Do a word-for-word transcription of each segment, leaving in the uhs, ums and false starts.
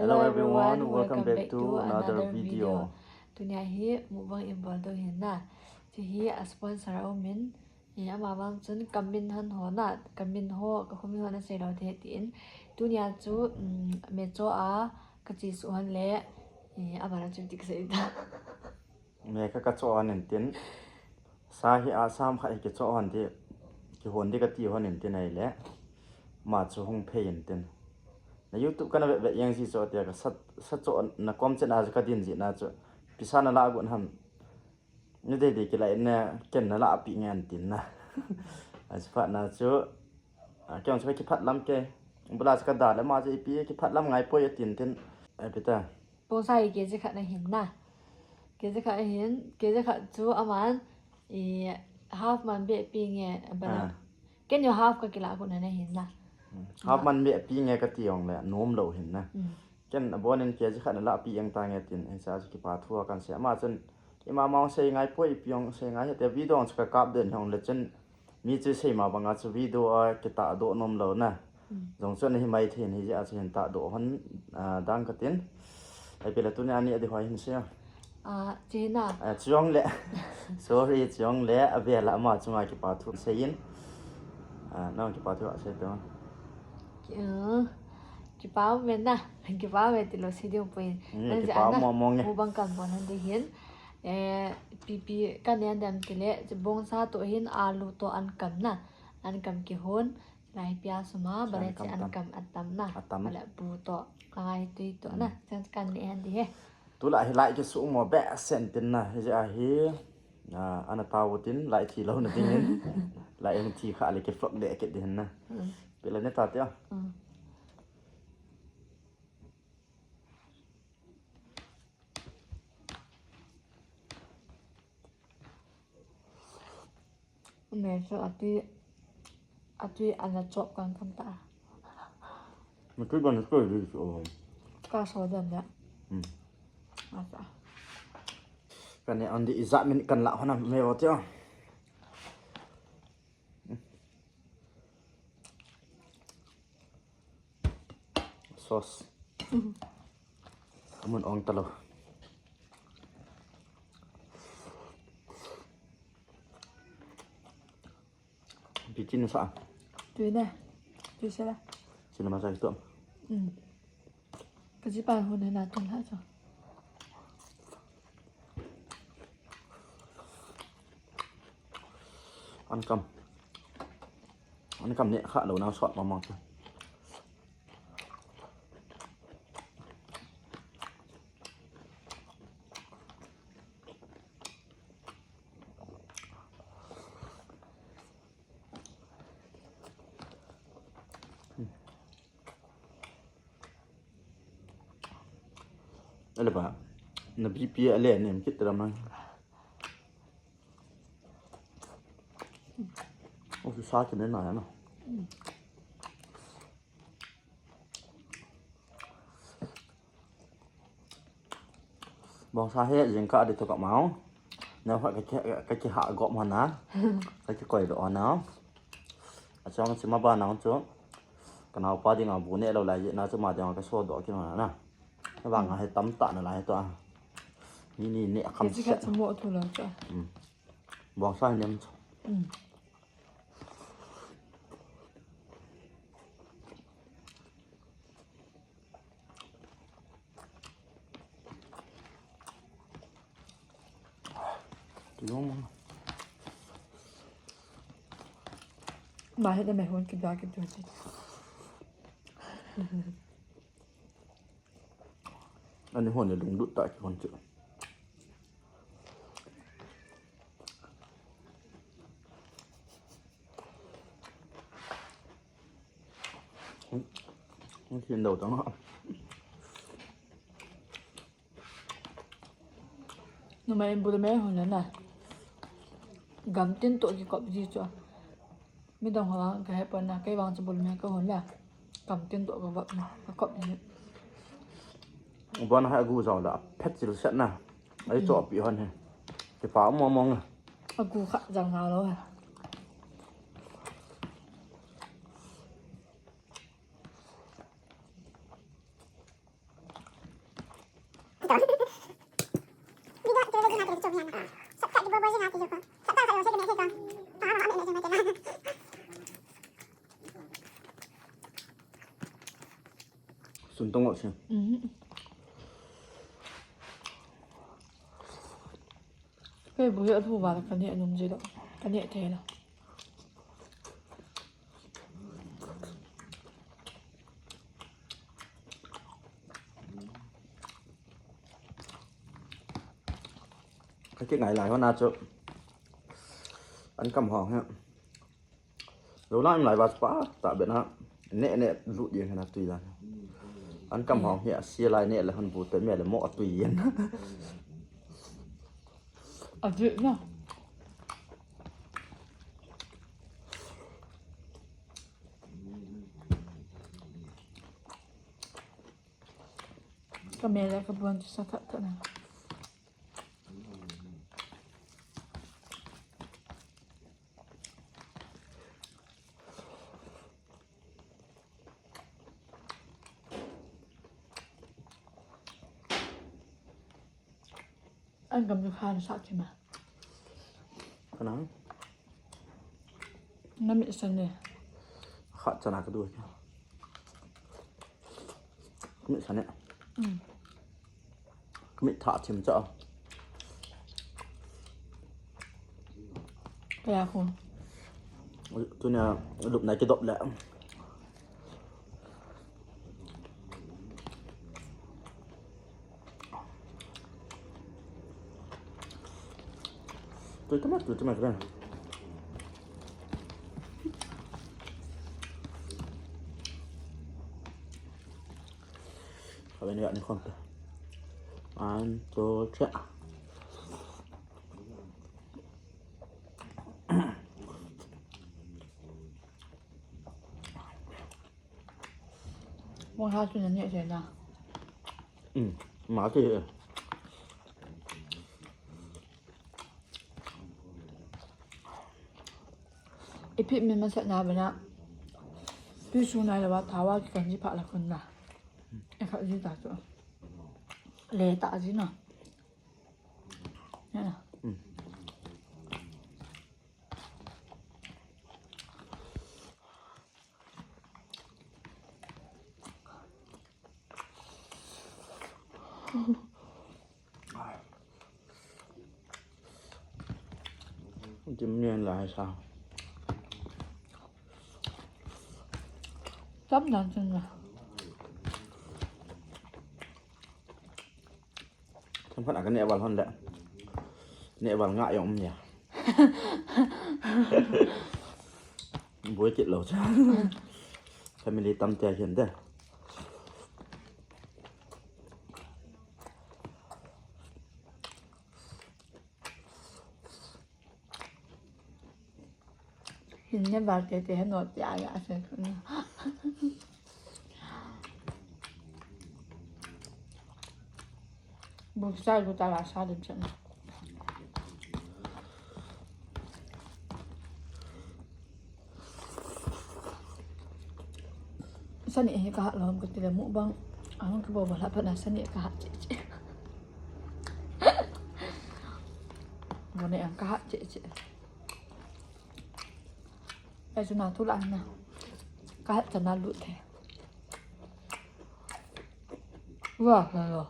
Hello everyone, welcome back to another video. Tunia hi mukbang in bol ding hin na. Chu hi a sponsor a um in, eh, ama vang chun kamin han ho na, kamin ho, ka khomin ho na sei lou te tin. Tunia chu, um, me cho a, ka chi su han le, eh, ama na chu tik sei ta. Me ka ka cho han in tin. Sa hi a sam khat hi ki cho han ti, ki hon di ka ti han in tin ai le. Ma chu hung phei in tin. Na YouTube kana vet vet yang si cho te ka sa, sa cho na kom chen a ka din ji na chu. Pisa na la gun ham. Ni de de ki la in na ken na la pi ngen tin na. A chu phat na chu. A ken chu ki phat lam ke. Bula chu ka da le ma chu ipi ki phat lam ngai poi a tin tin. A pi ta. Bonsai kg khat na hin na. Kg khat na hin, kg khat chu aman, i, half man beh pi nge, bana. Ah. Ken yo half ka kila ku na na hin na. Hmm. Half man beh pi nge ka ti ong le, nom lou hin na. Hmm. Ken abonin kg khat na la pi eng ta nge tin, ei sa chu kipa thu a kan sei. Ama chun, ima ma ong sei ngai poi, ipi ong sei ngai, te video ong chu ka kap den hong le chun, Mi chu sei ma banga chu video a kitah doh nom lou na. Hmm. Jong chu ana hi mai thei in hi jeh a chu hin tah doh hon, ah, dang ka tin. Ai pela tunia ni a di hoi hin sei a. Ah, chi na. Ah, chiong le. Sorry, chiong le. A vela ama chunga kipa thu sei in. Ah, nang kipa thu a sei to. Ki, uh, kipa um e na. Kipa um e ti lou sei ding poi. Hmm, nang kipa um mong mong e. Mukbang kan bol nan di hin. Eh, pi pi ka nen dem ti le, chu bongsa to hin alu to an kam na, an kam ki hon, lai pia suma, bale che an kam atam na, atam. Bale bu to, ka ngai tui to na, hmm. Chen kan ne han di he. Tu la hi lai ki su mo be sen tin na, hi a hi, ah, ana tau tin, lai thi lou na ding hin, lai hung thi kha le ki flop de ke din na. Hmm. Pela ne ta te a. Hmm. Me chu atui, atui ana chop kan kan ta. Me tui ban tui di chu. Ka so dan da. Hmm. Ata. Kan ne andi ijat min kan la hona me o te. Sauce. Amun ong talo. Bitin sa. Tui ne. Tui sela. Sila masa itu. Hmm. Kaji pa hon na tun ha cho. An kam. An kam ne kha lou na sot ma ma. Ale ba, na B P ale nem kit ram na. O, sa kine na ya na. Bongsa he jingkah di to ka mau. Na fa ka ki, ka ki ha gop ma na. Ka ki koi do na. A chang chi ma ba na chu. Ka nau pa ding a bu ne lou lai na chu ma ding ka so do ki na na. Ka ba nga he tam ta na lai to a. Ni ni ne kham. Ki chi ka chu mo thu lo cha. Bongsa he nem chu. Long. Ma he da me hon ki da ki tu ti. Ani hon le lunglut ta ki hon chu. Hung, hung kin dou tang ha. Numei in bul me hon le na. Gam tin to ki kop ji chu. Midang ho vang ka he pon na, kei vang chu bul me ka hon le. Gam tin to ka vap na, ka kop ji. Bon ha gu jao la, phet chil set na. Ai cho pi hon he. Kipa mo mong. Agu kha jang na lou he. Sun tong lo sin. Kei bu hi a thu va la ka neh nung ji lo. Ka neh thei lo. Ka kingai lai hon a chu. An kam hong hi. Lo na lai va pa ta be na. Ne ne lu di na tui la. An kam hong hi a si lai ne le hon bu te me le mo a tui yen. A di na. Ka mel le ka buan chu sa that that na. An gam chu kha na sa ki ma. Ka nang. Na mi san ne. Kha chana ka du. Ka mi san ne. Mm. Ka mi tha chim cha. Kaya ko. Tunia lup na ki dop le. Tui tama, tui tama, tui tama. Kau ini ni konta. One, two, three. Mo ha tu nani a na. Mm, ma ti. Ipi mi ma sa na ba na. Pi su na la ba ta wa ki kan ji pa la kun na. E ka ji ta tu. Le ta ji na. Ya na. Mm. Dim nian lai sa. Tam dan chun na. Themkhat a ka neh val hon le. Neh val ngah jong um nia. Boi kit lou cha. Family tam tia hian de. Hin ne val tete he no tia ya se. Buksa gu ta la sa dem chen. Sani hi ka hat lom ka ti le mukbang. Ahung ka bo bo la pa na sani ka hat che che. Bo ne ang ka hat che che. Ai chu na tu la na. Ka hat cha na lut the. Wa la lo.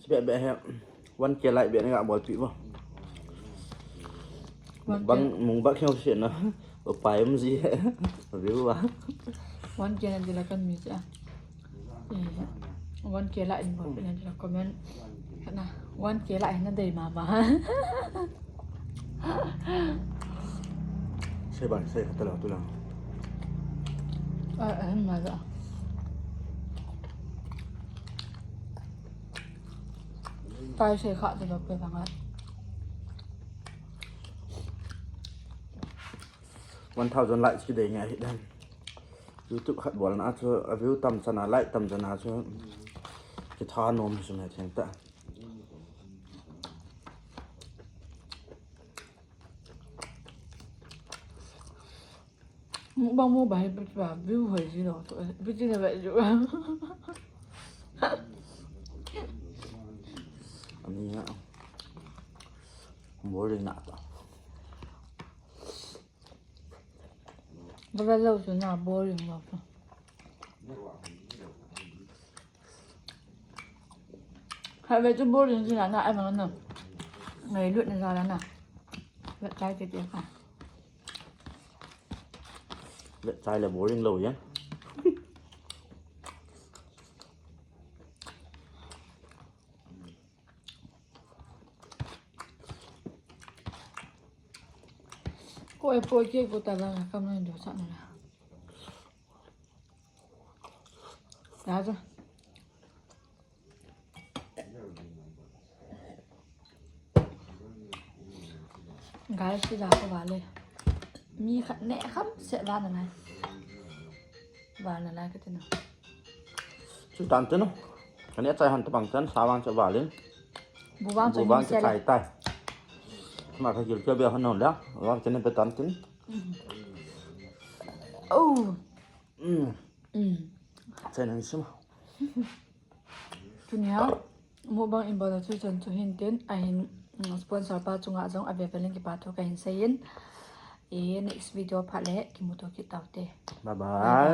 Beh beh he one K like beh na ga bol pi bo. Mukbang, mukbang kyo si na. Upai um si. View a. One K na dila kan mi cha. Eh, one K la in bol na dila comment. Na, one K la in na dei mama. Sei ban, sei khat la tu la. Ah, eh, ma la. Tai sei khat tu la pe la ngai. One thousand likes kidei ngai hi dan. YouTube khat bolna chu a view tam chana, like tam chana chu kitha nom hi sum he theng ta. Mukbang mo ba hi pa view hoi ji lo. View ji na ba ju. Ani ya. Boring na ta. Ba lo chu na boring lo. Hai ve chu boring chu na na ai ma na. Ngai lut na za la na. Vet chai te te ka. Vet chai le boring lo ya. Ko e po ke ko ta la kam na do sa na. Ya za. Guys, ti ja ko vale. Mi khat ne kham se la na nai. Vale na ka ti na. Chu tan te no. Kane chai han ta bang tan sa vang cha vale. Bu vang cha bu vang cha chai tai. Ma ka gil ka bia han no la. Vang cha ne pe tan tin. Oh. Mm. Mm. Chai nang sim. Tunia, mukbang in bol a chu chan chu hin tin, ahin, mm, sponsor pa chunga jong a ve velin kipa thu kahin seiyin. E, next video phat le kimuto kit taute. Bye bye.